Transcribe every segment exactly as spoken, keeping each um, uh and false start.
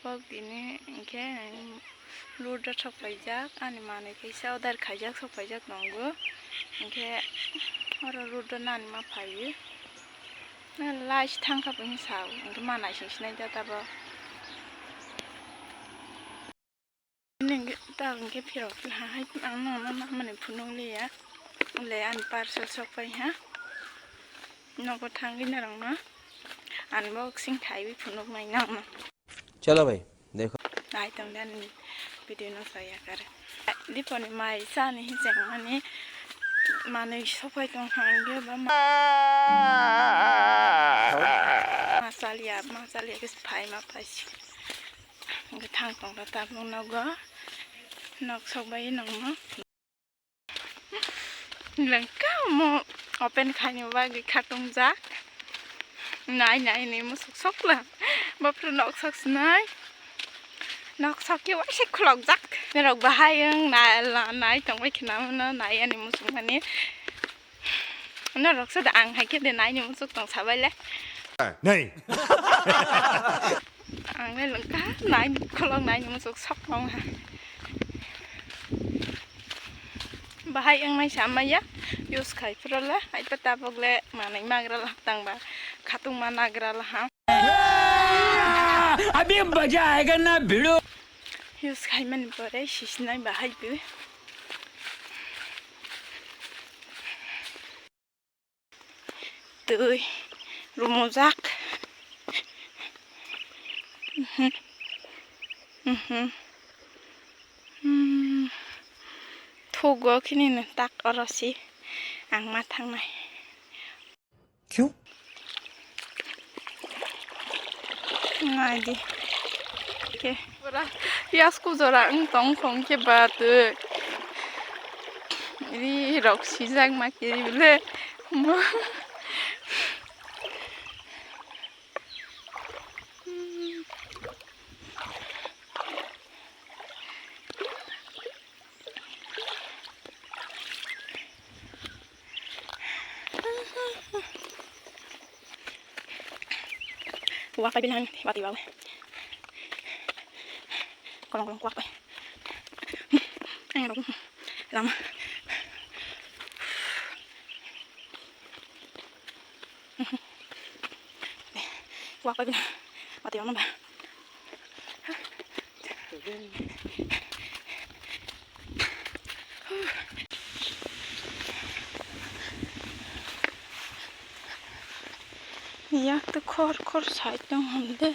Bok tini hinkhe rudra sok paijak, ani manwi kaisa order khaijak, sok paijak tongo. Hinkhe oro rudra nani ma phaio. Last thangkha bo hinwi sao, hinkhe ma naising sinai da tabok. Nini ta hinkhe phirok hai ang nangno namani phunuk liya. Le ani parcel sok pai ha. Nogo thangwi norokno unboxing khaiwi phunuk nai nangno. Chalo bhai, dekho. Nai tong dan video no saya kare. Diponi mai sani hicheng mani manwi sopai tong hangyo ba ma-, masaliya, masaliya kis phai ma phai si. Githang tong ta tabuk nogo. Nok sok bai nongno. Lengka mo open khaini bagwi khatungjak. Nai nai ni musuk sokla. Bapre nok sok sinai. Nok sok ke waisa khulokjak. Norok bahai wng nai la nai tongbai khna mano nai ani musuk mani. Norok sada ang hai khe de nai ni musuk tong sabai le. Nei. Ang le lengka nai kholok nai ni musuk sok tong ha. Bahai wngnai sa maya use khai phuru le hai pa tabok le manai magra la tang ba khatung ma nagra la ha. अभी मजा आएगा ना भिड़ो। Use khai mani pore sisnai bahai bo. Twi rumujak. Mhm. Mhm. Hmm. Thugo khini no tak oro si ang ma thangnai. Kyu? Nai di. Ke. Pura yasku jora wng tong khong khe ba twi. Ri rok sijak ma kiri bile. Kuak pai bilang wati wau. Kolong kolong kuak pai. Ang rok lama. Kuak pai bilang wati wau ba. Yak tw khor khor sai tong hwn de.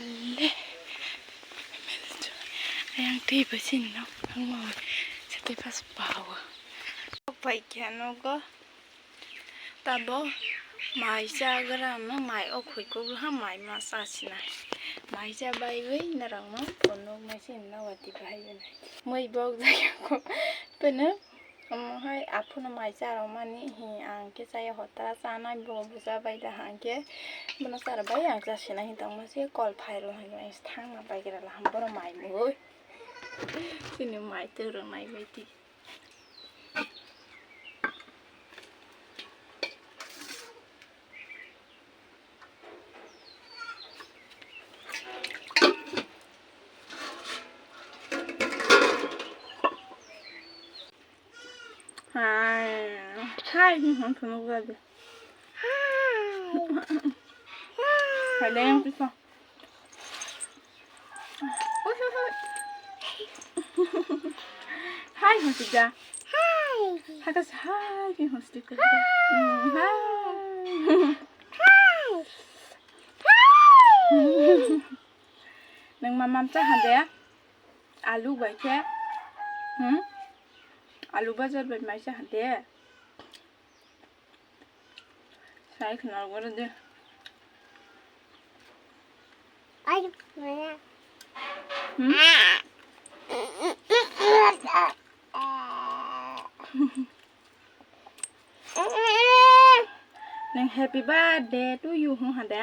Mele, mele, ayang twi bai sini nok phangma sete pas bawo. Pai khe nogo tabo mai chagra no mai o khoi kok ha mai ma cha sinai mai cha bai bai norok no phunuk nai sini no wati bahai bai nai moi bok jaya ko pene. Omo hai aphano mai charwmani hi ang khe chaya hota chanai bo buja bai da hang khe bono chara bai ang chasina hi tongma se kol phairo hai thangma bai gra laham bono mai mui chini mai twi rwnai bai twi. Hai, hai, hi hwn phunuk jadi. Hai. Hai, dayang pisa. Hui, hui, hui. Hai, hwn sida. Hai. Hai, kas, hai, hi hwn sida. Hai. Mm, hai. Hai. Hai. Nwng mamam cha hade? Alu bai khe? Hmm? Alu bajar bai mai cha hade? Sai khna goro de. Hmm? Nwng happy birthday to you hwn hade?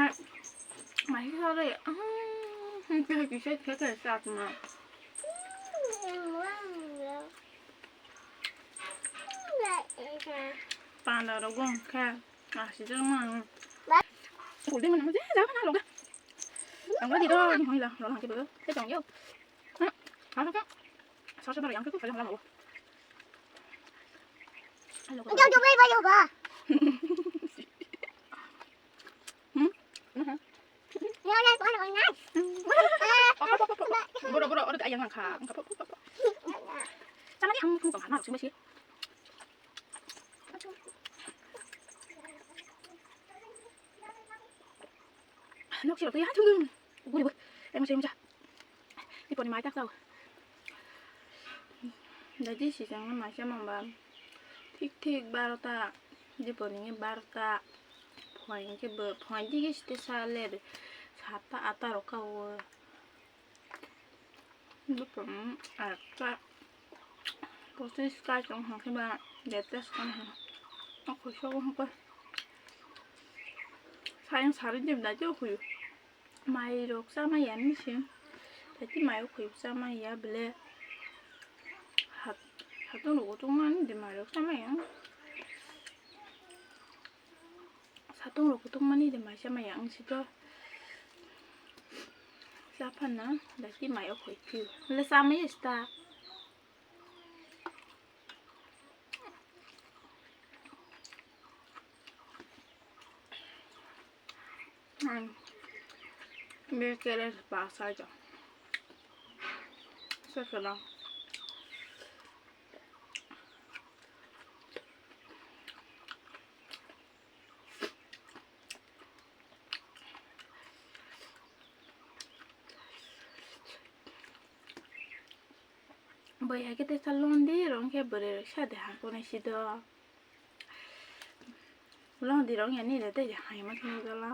Hai. Mai kisa re. Hmm, kisa kisa kisa kisa atma. Panda rok gong kha. Ah, si jang ma. Kul ding mana je ja na lo ga. Ang lagi do ni hoi la lo hangke bo. Te jong yo. Ha ha. Sa sa ba yang ke ko sa la lo. Jom jom bai bai ba. Hmm? Aha. Boro boro oro ayang angkha. Angkha pop pop pop. Sama ni ang kung kung hana sing besi. Nok siro to ya thung. Guri guri. Em sing ja. Di poni mai tak tau. Dadi sijang na mai sama ba. Thik thik barota. Di poni nge barota. Phone ke bo phone di ke site sale. Sata ata roka wo. Bopang ekta pochis kai tong hwnkhe ba latest kan hwnkhe. O khuisogo hwnkhe. Sayang sari dim dai tei o khuiyo. Mairok chamaya ni se. Tei tei mairok khuiyo chamaya bele. Hat-, hatong rogo tongmani de mairok chamaya. Satong rok kutung mani de maisa maya ang sito. Sa phanna dati mayo khoi phiu. Le sa mai sta. Hmm. Be kere pa sa ja. Sakala. Bai hai khe tei sa londi rong khe bwrwi rok sa de ha konai si do. Londi rong ya ni de tei hai ma thang jala.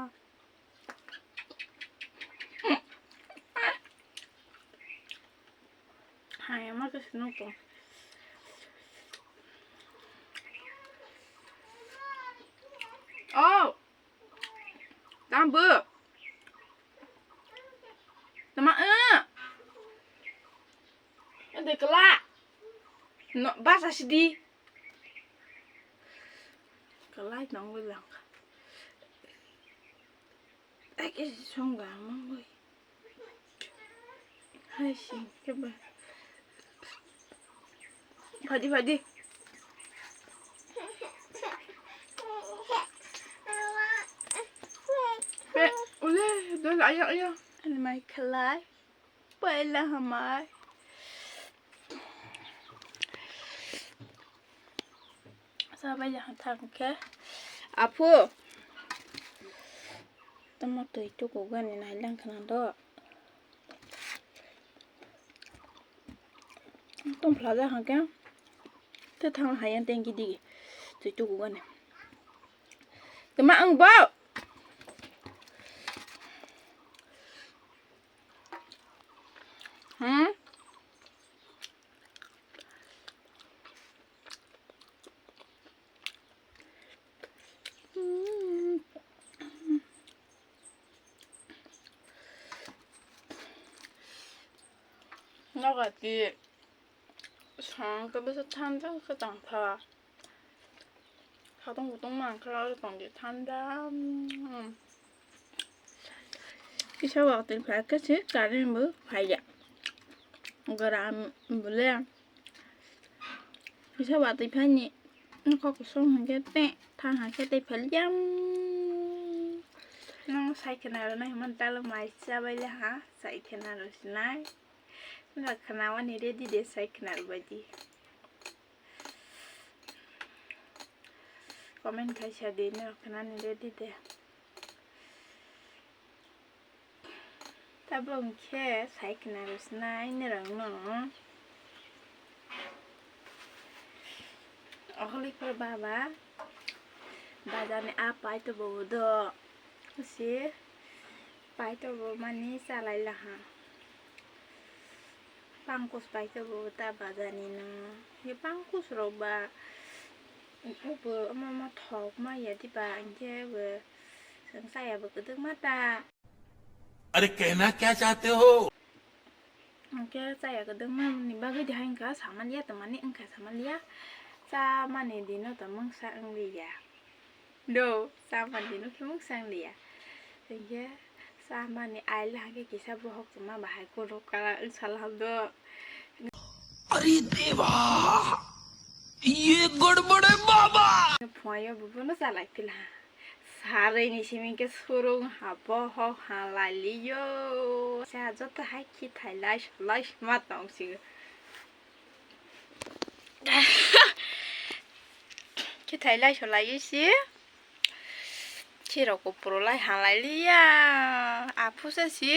Hai ma khe sino ko. Oh. Tambo. Tama eh. Ede kala. No basa sidi. Kalai nang wi lang. Ake songga mangwi. Hai si keba. Phadi phadi. Pe ule dol ayo ayo. Ani mai khalai. Paila hamai. Sabai ya thang khe. Aphu. Tamo twi tuku gani nai lang khna do. Tong phla ja hang khe. Te thang hai yang teng ki di. Twi tuku gani. Tama ang ba. Hmm? Noga ti song khe bwsa thanda khe tong pha. Khatong kutong mankha oro tongdi thanda. Kisa watwi phai khe se current bo phaiya. Gram bole kisa watwi phaini nokha kusung hwnkhe tei thang hai khe tei phailyam. Nang sai khwna rwnai hwnmani talo mai chabai le ha sai khwna rw sinai. Nang khwna wani ready de sai khwna rw bai di. Comment khai sa di, norok khnani ready de. Tabuk hwnkhe sai khwna rw sinai norokno. Okholi phuru baba bazarni a paito bobo do. Si paito bo mani chalai laha. Pangkus paito bo ta bazarni no. Ye pangkus rok ba ubo omo omo thok ma ya diba, hinkhe bo chwng chaya bo kwdwkma ta. अरे कहना क्या चाहते हो? Hwnkhe chaya kwdwkma ni bagwi de hai wngkha, samaliya tongmani wngkha, samaliya chamani dino tong mungsa wngliya. Do, chamani dino khe mungsa wngliya. Hwnkhe chamani aile hwnkhe kisa bohok tongma bahai kwrwk kala wngsala do. अरे देवा, ये गड़बड़ है बाबा। Phuaio bubono chalai pila. Sarwi ni simi khe surung ha bohok ha lai liyo. Cha joto hai khi thai lai lai ma tong si. Khi thai lai so lai si. Chirok ko puro lai ha lai liya. Aphu sa si.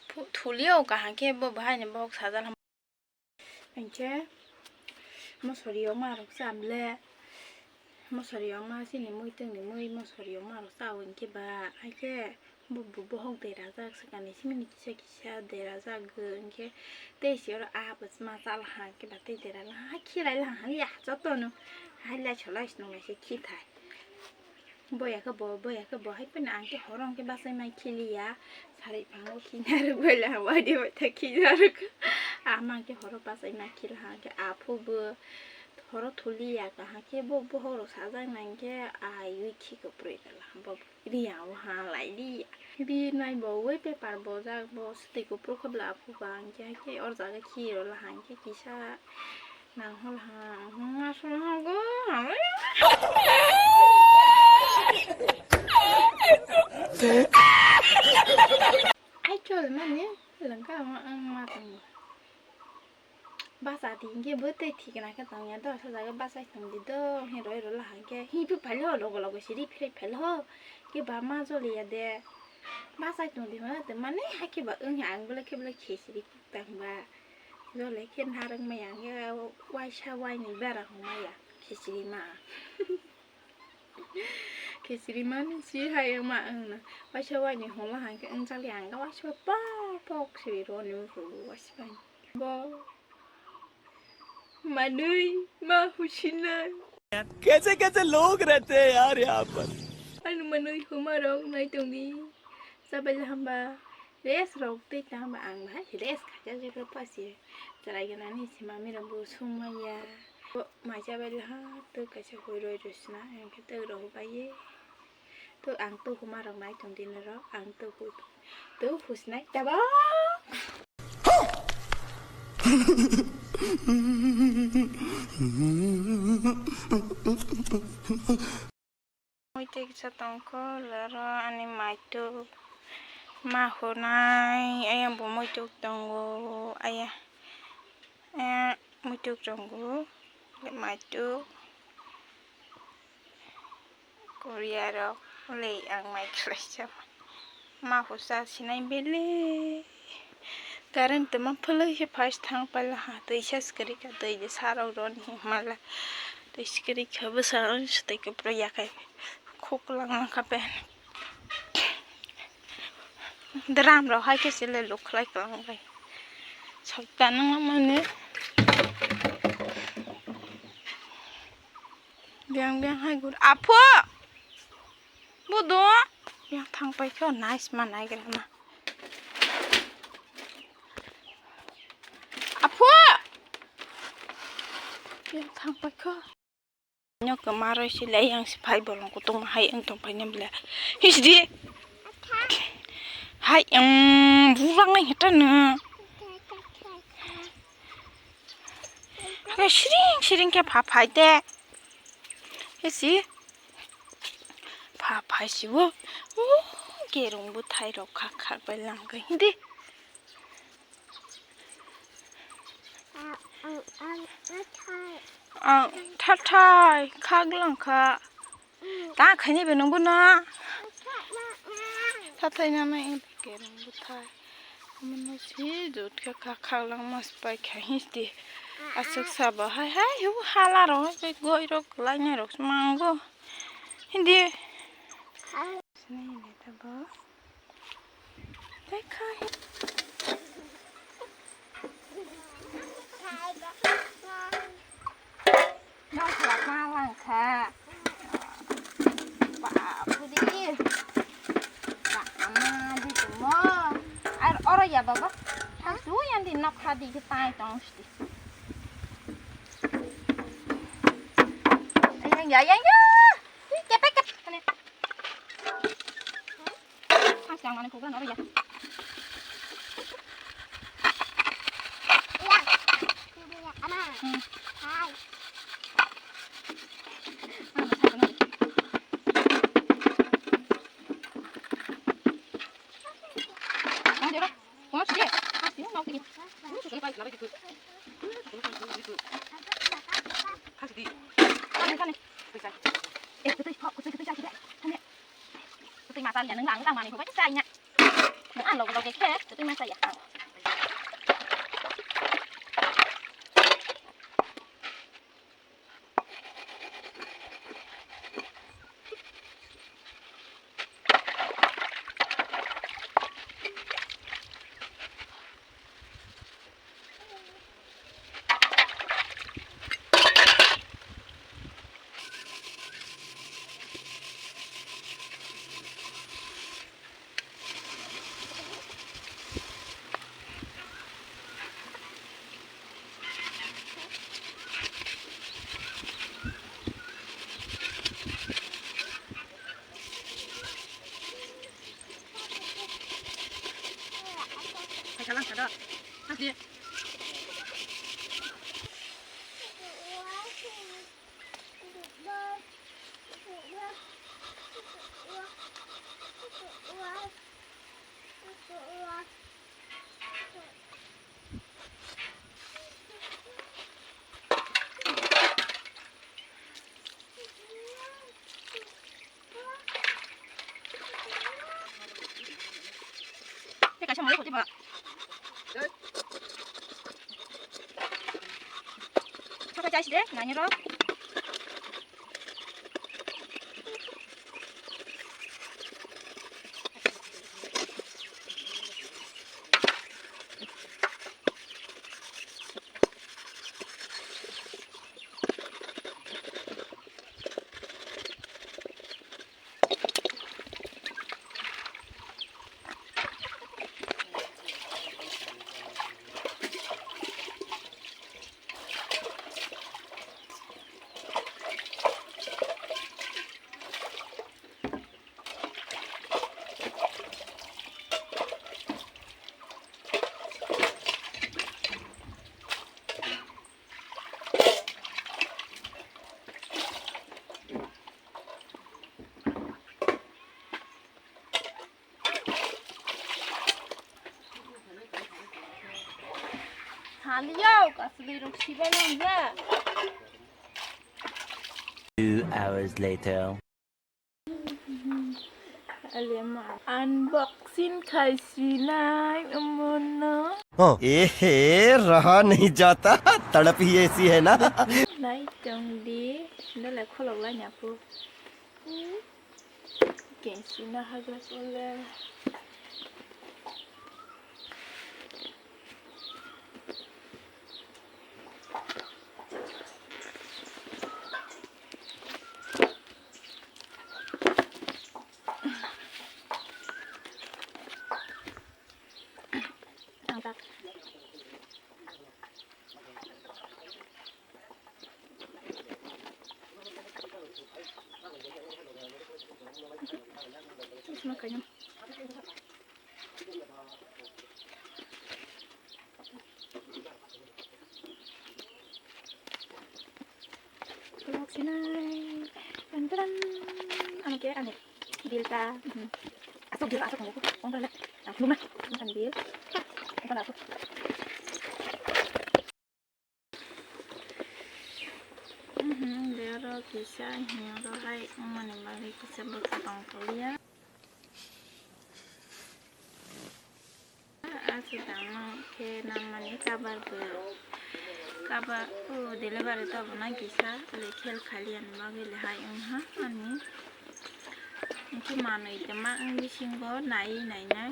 Phu-, thuli o kaham khe bo bahai ni bohok sajal ham. Hinkhe mosori yokma rok cham le, mosori yokma chini muitwng ni mui mosori yokma rok chao hinkhe ba, haikhe bo, bo, bohok derajak swkang ni simi ni kisa kisa derajak go hinkhe tei si oro a bo ma chala ha hinkhe ba tei dera la ha khirai la ha ya joto no hai lai solai si nung lai se khi thai. Boya khe bo, boya khe bo, hai phano ang khe horo hwnkhe bachai mai khiliya. Sari phango khina rwgwi le, waidi waitha khina rwgwi. Ama hwnkhe horo bachai mai khila hwnkhe aphu bo horo thuliya, kaham khe bo bohok rok sajak nai hwnkhe aiwi khi kwprwi rwla bo riya o ha lai liya. Ri nai bo wi paper bojak bo swtwi kuphur khe bwla aphu ba hwnkhe hai khe or jaga khi rwla hwnkhe kisa. Nang hol ha, hung aswk hwngo. Ai chol mani, langka ang, ang ma tong. Bachadi hinkhe bo tei thikna khe tongya do, sa jaga bachai tongdi do, hinkhe roi rwla hinkhe, hinkhe phai phai logo logo siri philai phai ho, hinkhe ba ma joliya de, bachai tongdi ma, tei mani hakhe ba wngya ang bole khe bole khesiri kuk tang ba, jole khe narwk maya hinkhe waisa waini bera hong maya khesiri ma. Khesiri mani si hai wngma wngna. Waisa waini hwnla hai khe wngjakli ang khe waisa pok pok se roni wngkha waisa bai. Bo manui ma husinai. कैसे कैसे लोग रहते हैं यार यहाँ पर। Ani manui huma rok nai tongdi. Chabai hamba. Rest rok tei tamo ang bahai rest khaijak jepra pasi chwrai ganani se mami rok bo sung manya. Bo mai chabai laha tei kaisa hoi roi roi sna ang khe tei rok bai ye. To ang to huma rok nai tong di norok ang to hu to husnai tabok. Muitu kisa tongkho, laro ani maitu ma hunai, ayang bo muitu tongo, ayang, ayang muitu tongo, maitu Korea rok le ang mai khlai sama. Ma husa sinai bele. Current tongma phwlwi se first thang paila ha, twi sa swkari kha, twi je sa rok roni himala. Twi swkari kha bwsa on swtwi kwpro yakhai khuk lang lang kha pen. Drum rok hai khe se le luk khlai kwlang bai. Sokta nang mani. Biang biang hai gur. Apho! Bodo! Yang thang pai kho, nice ma nai gra ma. Apho! Yang thang pai kho. Nyok ma roi si lai yang si phai bolong kutung ma hai ang tong pai nem le. His di. Hai ang burang nai heta na. Hake siring siring khe pha phai te. Esi pha phai si bo. Kerong bo thai rok khak khak bai lang kai hindi. Ang tha thai khak lang kha. Ta khaini be nungbo na. Tha thai na nai kerong bo thai. Mano si jut kha kha khak lang mas pai kha histi. Aswk sabo hai hai hu hala rok hai goi rok lai nai rok mango. Hindi. Sini ini tabo. Tei khai. Nong khwlak ma lang kha. Ba, pudi. Ba, ama di tumo. Ar oro ya baba. Thang su yan di nok kha di ke tai tong sti. Yang ya, yang ya. Kepek kep. Kane. Thang siang nani khuklan oro ya. Twi masa ya nang ang tang mani ko ba sa nya. Nang ang lo lo ke ke twi masa ya. Chai side, nanya ro. Halio, kasulwi rok sibai manjak. Two hours later. Unboxing khai sinai, omono. Oh. Ehe, raha nahi jata, tadap hi aisi hai na. Nai tong di, dole kholok lai nyapu. Kensina hagra pole. Ang tak. Terus makanya. Vlog sinai. Tan tan. Ano ke ani. Bil ta. Hmm. Asok bil, asok mo. Kong kala. Ah, luma. Makan bil. Kong kala asok. Mhm, de oro kisa, hini oro hai, wngmani bagwi kisa bwsa tong toliya. Aswk tangma khe nangmani cover bo, cover, o delivery to abono kisa le khel khaliya ni bagwi le hai wngha ani. Hwnkhe manwi tongma wng bisingo naiwi nainai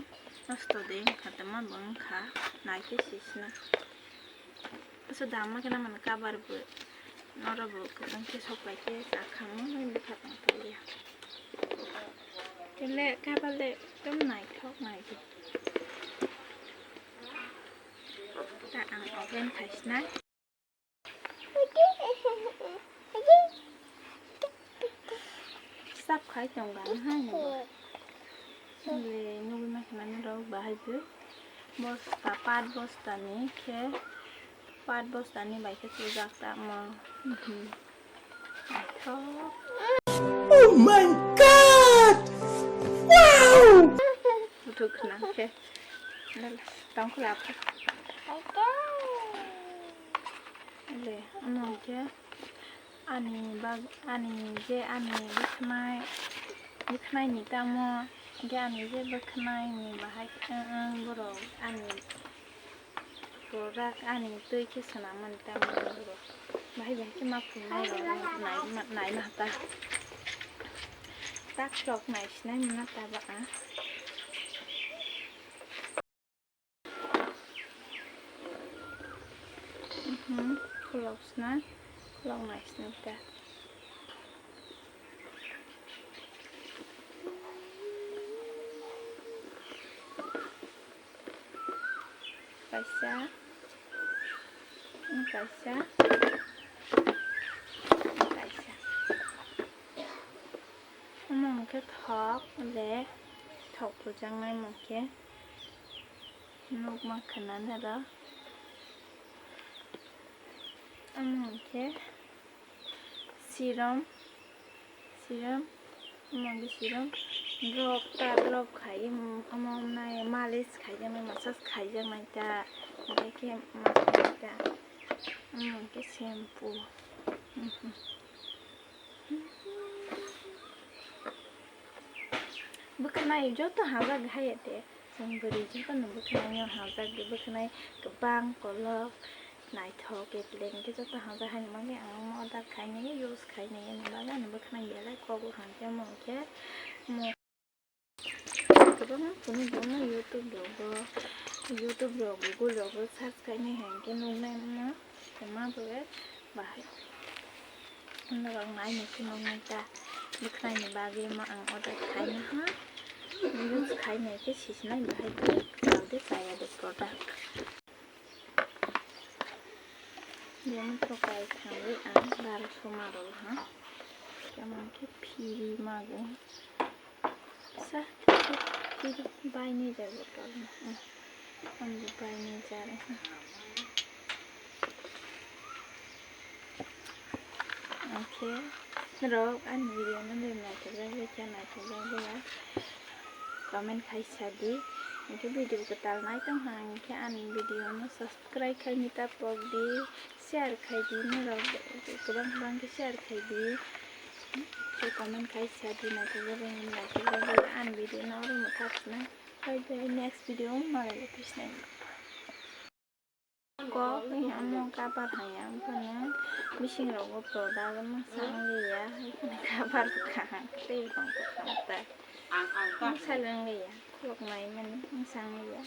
nosto de wngkha tongma bo wngkha naikhe sisna. Aswk dangma khe nangmani cover bo, noro bo kwchang khe sok bai khe chakha mo, nini bwkha tong tong ya. Tele cover le ekdom naithok naidi. Ta ang open khai sinai. Sap khai tong ga hai no. Le nugwi ma khe mani rok bahai bo. Bosta, pat bosta ni khe, pat bosta ni bai khe chujak tamo. Mhm. Naithok. Oh my God! Wow! Buthuk khna khe. Tong khula. Le, ano khe. Ani bag-, ani je ani bwkhnai, bwkhnai ni tamo, je ani je bwkhnai ni bahai, ang, ang borok ani product ani twi khe swnam mani tamo borok bahai bahai khe ma phunai rok nai, nai ma ta. Tak sok nai sinai mano ta ba ang. Mhm, khulok sna, khulok nai sna ta. Kaisa, kaisa, kaisa. Omo hwnkhe thok le, thok rwjaknai omo hwnkhe. Nukma khwnanaro. Omo hwnkhe serum, serum, omo hwnkhe serum. Drop ta drop khai, omo nai malis khaijaknai, massage khaijaknai ta, hwnkhe massage ta. Omo hwnkhe shampoo. Bwkhanai joto hamjak hai ya de. Chwng bwrwi jotono bwkhanai no hamjak de, bwkhanai kwbang kolok, Naithok khe belai hwnkhe joto hamjak haini bagwi ang omo order khainai, use khainai, ani bagwi ani bwkhwnai belai kok o hwnkhe omo hwnkhe mo kwbangma phunukgo omo YouTube rogo, YouTube rok, Google rogo search khainai hwnkhe nuknai omo, tongma bagwi bahai norok nainai khe nuknai ta, bwkhwnaini bagwi omo ang order khaina ha, use khainai khe sisinai bahai khe chal de chaya de product. Biyang tokai thangwi ang barosoma rw ha. Kemon khe phiri mago. Sa, phiri bai ni jar botol. Ang bai ni jar. Oke. Norok ani video no naithok jak bai khe naithok jak bai ya. Comment khai sa di. Hwnkhe video kwtal nai tong ha, hwnkhe ani video no subscribe khai ni ta pok di, share khai di, norok kwbang kwbang khe share khai di. Khe comment khai sa di, naithok jak bai, naithok jak bai ani video no oro mwthak sinai. Bye bye, next video malai lai phi sinai. Kok, eh, omo cover haya, omo bising rogo product omo sang liya, cover kaham, tei bang kaham ta. Ang, ang, ang. Saleng liya, kok nai mani, ang sang liya.